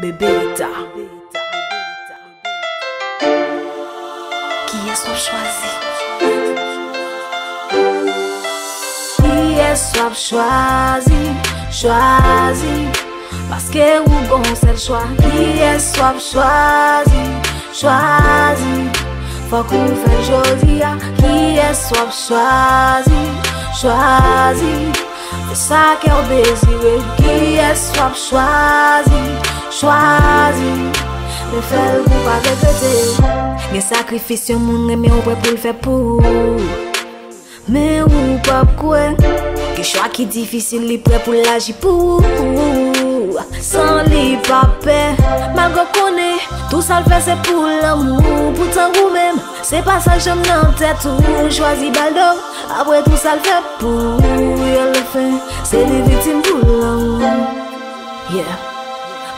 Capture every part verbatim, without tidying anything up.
Bebeta. Kiyès w ap chwazi? Kiyès w ap chwazi? Chwazi. Paske ou gon sèl chwa. Kiyès w ap chwazi? Chwazi. Fòk ou fè l jodi a. Kiyès w ap chwazi? Chwazi. Se sa kè w dezire. Kiyès w ap chwazi? Chwazi. Men fè l pou pa regrete. Gen sakrifis yon moun renmen w prè pou l fè pou ou. Men ou p ap kwè. Gen chwa ki difisil, li prè pou l aji pou ou. San li pa pè. Malgre w konnen tou sa l fè se pou lanmou. Poutan ou menm, se pa sa k janm nan tèt ou. Chwazi ba l do. Apre tou sa l fè pou ou, yo le fen, se li viktim pou lanmou. Yeah.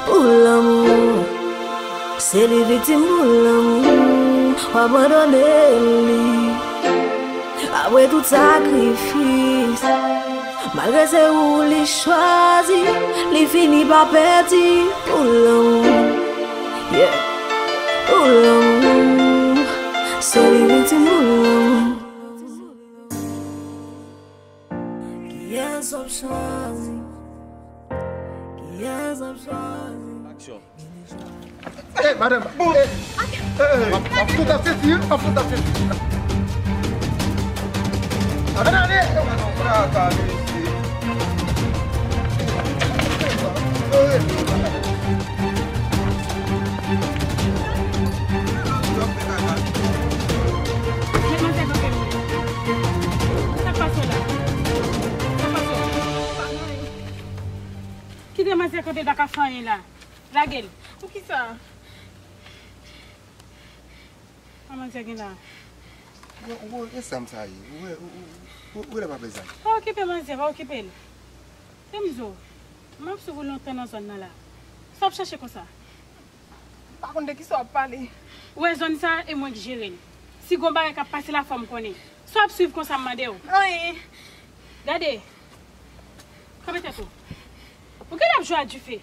Pou lanmou. Se li viktim pou lanmou. W abandone li. Apre tout sakrifis. Malgre se ou li chwazi, li fini pa pèdi pou lanmou. Yeah. Pou lanmou. Se li viktim pou lanmou. Kiyès w ap chwazi? Kiyès w ap chwazi? Aksyon. Eh, madanm, bon, eh, eh, eh, m ap, m ap fout ap sezi, wi, m ap fout ap sezi. Ann ale! Sa k pase w la? Sa k pase w? Kite manzè kanpe, l pa ka fè anyen la. Lage l. Poukisa? Sa manzè gen la? Bon, bon, e sa m sa ye? Ou wè, ou, ou, ou, ou wè lè pa bezwen. Pa okipe manzè, pa okipe l. Temzo, m ap swiv ou lontan nan zòn nan la. Sa w ap chache konsa? M pa konn de kisa w ap pale. Ou wè zòn sa, e mwen k jere l. Si gon bagay k ap pase la, fò m konnen. Sa w ap swiv konsa, m mande w? Anyen. Gade. Kanpe tèt ou. Ou genlè ap jwe a dife.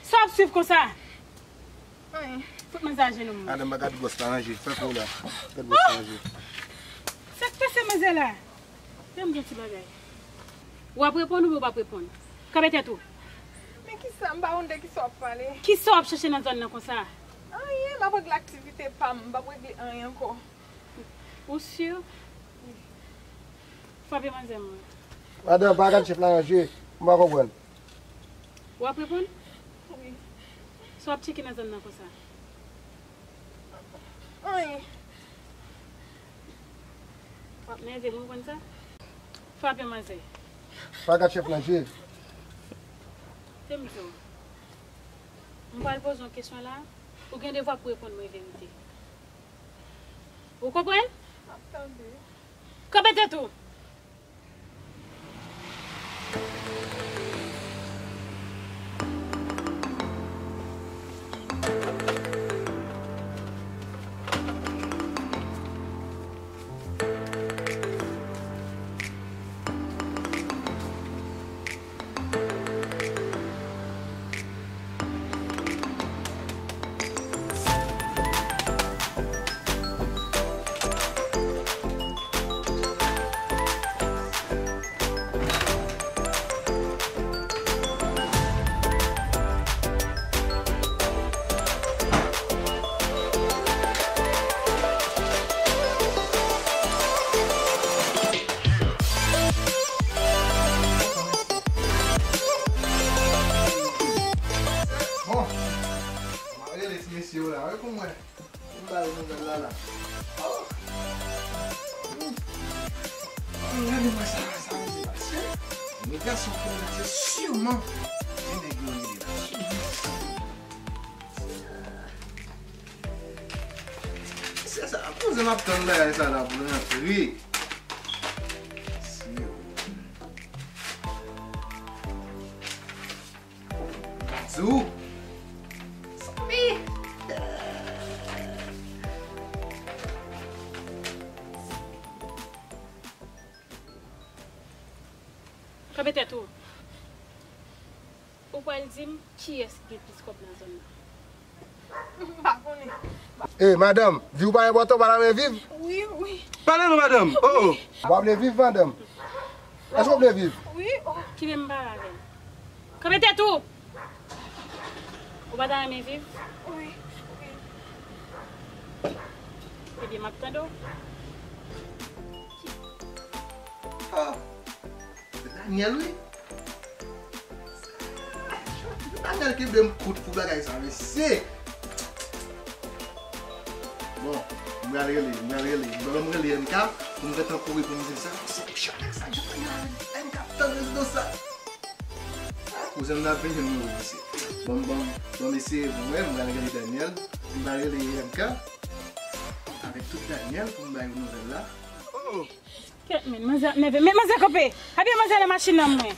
Sa w ap swiv konsa? Anyen. Fout manzè ajenou m. Madanm, pa gad gwòs la ranje. Fè kou la. Gad gwòs la ranje. Sa k pase manzè la? Fè m di yon ti bagay. W ap reponn oubyen w p ap reponn? Kanpe tèt ou. Men kisa, m pa konn de kisa w ap pale. Kisa w ap chache nan zòn nan konsa? Anyen, m ap regle aktivite pa m, m p ap regle anyen ankò. Ou si? Frape manzè mwen. Madanm, pa gad chèf la ranje. M pa konprann. W ap reponn? Wi. Sa w ap tcheke nan zòn nan konsa? Anyen. W ap nève m, ou konn sa? Frape manzè. Pa gad chèf nan je. Temzo, m pral poze yon kesyon la, ou gen devwa pou reponn mwen verite. Ou konprann? M ap tande. Kanpe tèt ou! Bon, m ap rele ti mesye yo la, wi, pou m wè. M ba yo nouvèl la, la. Oh! Hmm. Gade mwen sa, sa rete pasyan. Men gason ki rantre, siman gen nèg yo rele la. Se sa, poze m ap tann bagay sa la pou l rantre. Siman. Zou. Sanmi. Kanpe tèt ou. Ou pral di m kiyès ki gen plis kòb nan zòn nan? M pa konnen. Ey, madanm, vi w pa enpòtan, w pa ta renmen viv? Wi, wi. Pale non, madanm. Oh, oh. W ap vle viv, madanm? Èske w vle viv? Wi, oh. Kite m pale avè l. Kanpe tèt ou! Ou pa ta renmen viv? Wi, wi. Ebyen, m ap tande w. Ah, Daniel, wi. Daniel kenbe m kout pou bagay sa, mesye. Bon, m pral rele, m pral rele. M pral rele M K pou m gentan kouri pou m di l sa. Se pou chak nèg sa, jan Daniel avèk M K ap tann rezidan sa. Ah, kouzen m nan ap vin jwenn mwen, mesye. Bon, bon, bon, mesye, bon, mwen, m pral rele Daniel. M pral rele M K avèk tout Daniel pou m ba yo nouvèl la. Oh. Kèt, men, manzè ap nève. Men, manzè kanpe. Abyen manzè nan machin nan, mwen.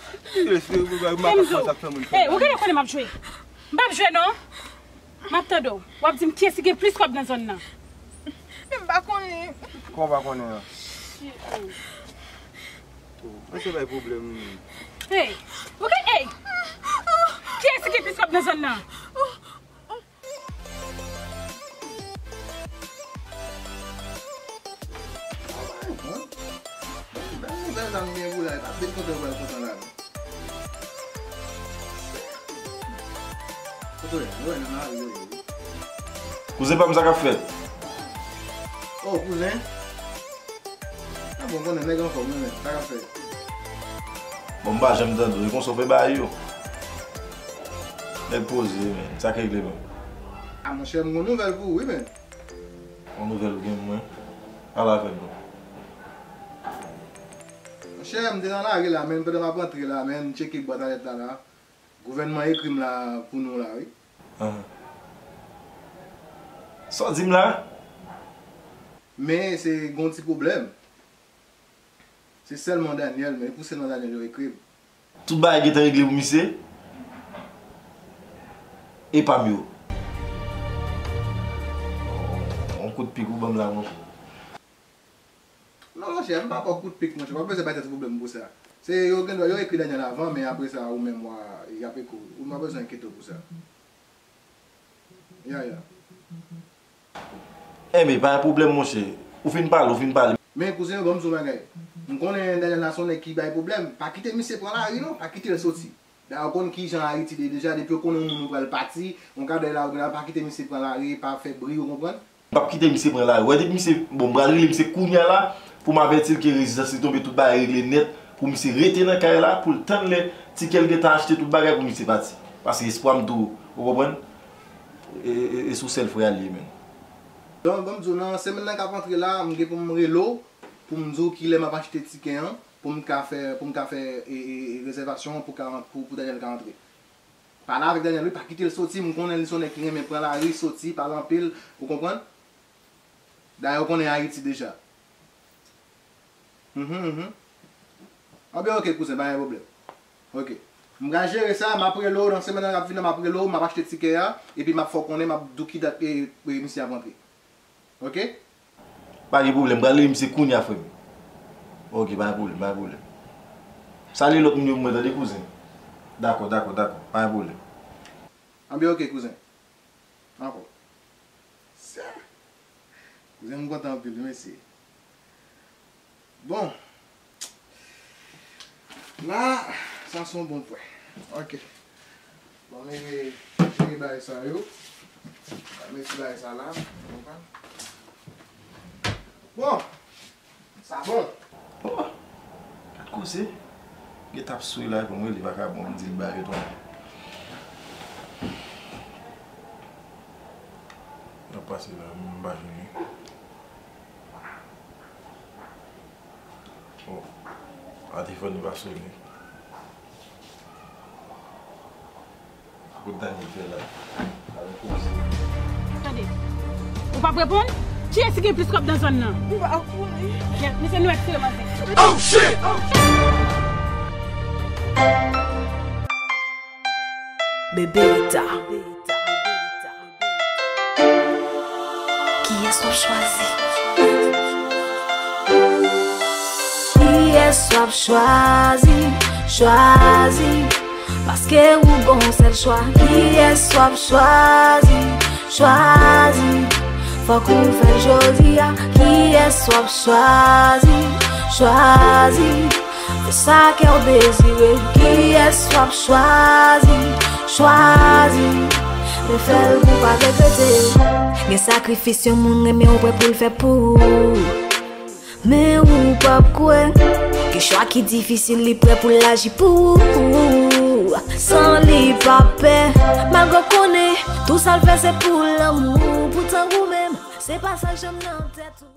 Mesye, m ap tann moun. Ey, ou genlè konnen m ap jwe. M p ap jwe, non. M ap tande w. W ap di m kiyès ki gen plis kòb nan zòn nan. Men m pa konnen. Kòman w pa konnen an? Oh, men se bay pwoblèm. Ey, ou gen, ey! Kiyès ki gen plis kòb nan zòn nan? Bèl nouvèl sa m gen pou la, e pa bèl kontan pral kontan la, non. Kote w ye? Mwen wè nan lari yo ye wi. Kouzen pa m, sa k ap fèt? Oh, kouzen. Ah bon, konnen nèg anfòm wi, men sa k ap fèt? Bon, m pa janm tande w, e konsa w fè bagay yo? Nèg poze, men, sa k regle menm? Ah, monchè, m gon nouvèl pou ou wi, men. Yon nouvèl ou gen pou mwen? Pale avè m non. Monchè, m te nan lari la, men pandan m ap antre la, men m tcheke bwat a lèt la, la. Gouvènman ekri m la pou nou la, wi. Ahan. Sa w di m la? Men se gon ti pwoblèm. Se sèlman Daniel, men pou sèlman Daniel yo ekri m. Tout bagay gentan regle pou misye? E pa m yo? Yon kout pik ou ban m la, monchè. Non, monchè, m pa ba w kout pik, monchè. W ap bezwen bay tèt ou pwoblèm pou sa. Se yo gen, yo ekri Daniel avan, men apre sa, ou menm, w a, y ap ekri w. Ou pa bezwen enkyete w pou sa. Ya, ya. Enben, pa gen pwoblèm, monchè. Ou fin pale, ou fin pale. Men, kouzen, ban m di w yon bagay. M konnen Daniel la se yon nèg ki bay pwoblèm. Pa kite misye pran lari, non. Pa kite l soti. Dayè, ou konn kijan Ayiti ye deja, depi yo konnen yon moun ou pral pati, yon kadè la ou gen la, pa kite misye pran lari, pa fè bri, ou konprann? M p ap kite misye pran lari. Ou wè, depi misye, bon, m pral rele misye kounye a la, pou m avèti l ke rezidans li tonbe, tout bagay regle nèt, pou misye rete nan kay la, pou l tann lè tikè l gentan achte tout bagay pou misye pati. Paske espwa m tou, ou konprann? E, e, e sou sèl frè a l ye, menm. Donk, ban m di w, nan semèn nan k ap antre la, m gen pou m rele w, pou m di w kilè m ap achte tikè an, pou m ka fè, pou m ka fè, e, e, e, rezèvasyon an pou ka, pou, pou Daniel ka antre. Pale avèk Daniel, wi, pa kite l soti, m konnen li se yon nèg ki renmen pran lari, soti, pale anpil, ou konprann? Dayè, ou konnen Ayiti deja. Mhm, mhm. Anben, oke, kouzen, pa gen pwoblèm. Oke. M ka jere sa, m ap rele w, nan semèn nan k ap vini, m ap rele w, m ap achte tikè a, epi m ap fè w konnen, m ap di w ki dat, e, e, misye ap rantre. Oke? Pa gen pwoblèm, m pral rele misye kounye a, frè m. Oke, pa gen pwoblèm, pa gen pwoblèm. Salye lòt moun yo pou mwen, tande, kouzen. Dakò, dakò, dakò, pa gen pwoblèm. Anben, oke, kouzen. Ankò. Sa. Kouzen, m kontan anpil, wi, mesye. Bon. La, sa se yon bon pwen. Oke. Bon, men, jere bagay sa yo. Mete bagay sa la. Ou konprann? Bon. Sa bon. Oh, gad koze. Gen t ap swe la, pou mwen, li pa ka bon, m di l bare tonbe. N ap pase la, m pa jwenn li. Oh, a telefòn li pa sonnen. Kot Daniel fè la? Avèk koze. Tande. Ou p ap reponn? Kiyès ki gen plis kòb nan zòn nan? M pa konnen. Mesye nou retire manzè. Oh shit! Bebeta. Kiyès w ap chwazi? Kiyès w ap chwazi? Chwazi. Paske ou gon sèl chwa, kiyès w ap chwazi? Chwazi. Fòk ou fè l jodi a, kiyès w ap chwazi? Chwazi. Fè sa kè w dezire, kiyès w ap chwazi? Chwazi. Men fè l pou w pa regrete. Gen sakrifis yon moun renmen w prè pou l fè pou ou. Men ou p ap kwè. Gen chwa ki difisil, li prè pou l aji pou ou. San li pa pè. Malgre w konnen, tou sa l fè se pou lanmou. Poutan ou menm, se pa sa k janm nan tèt ou.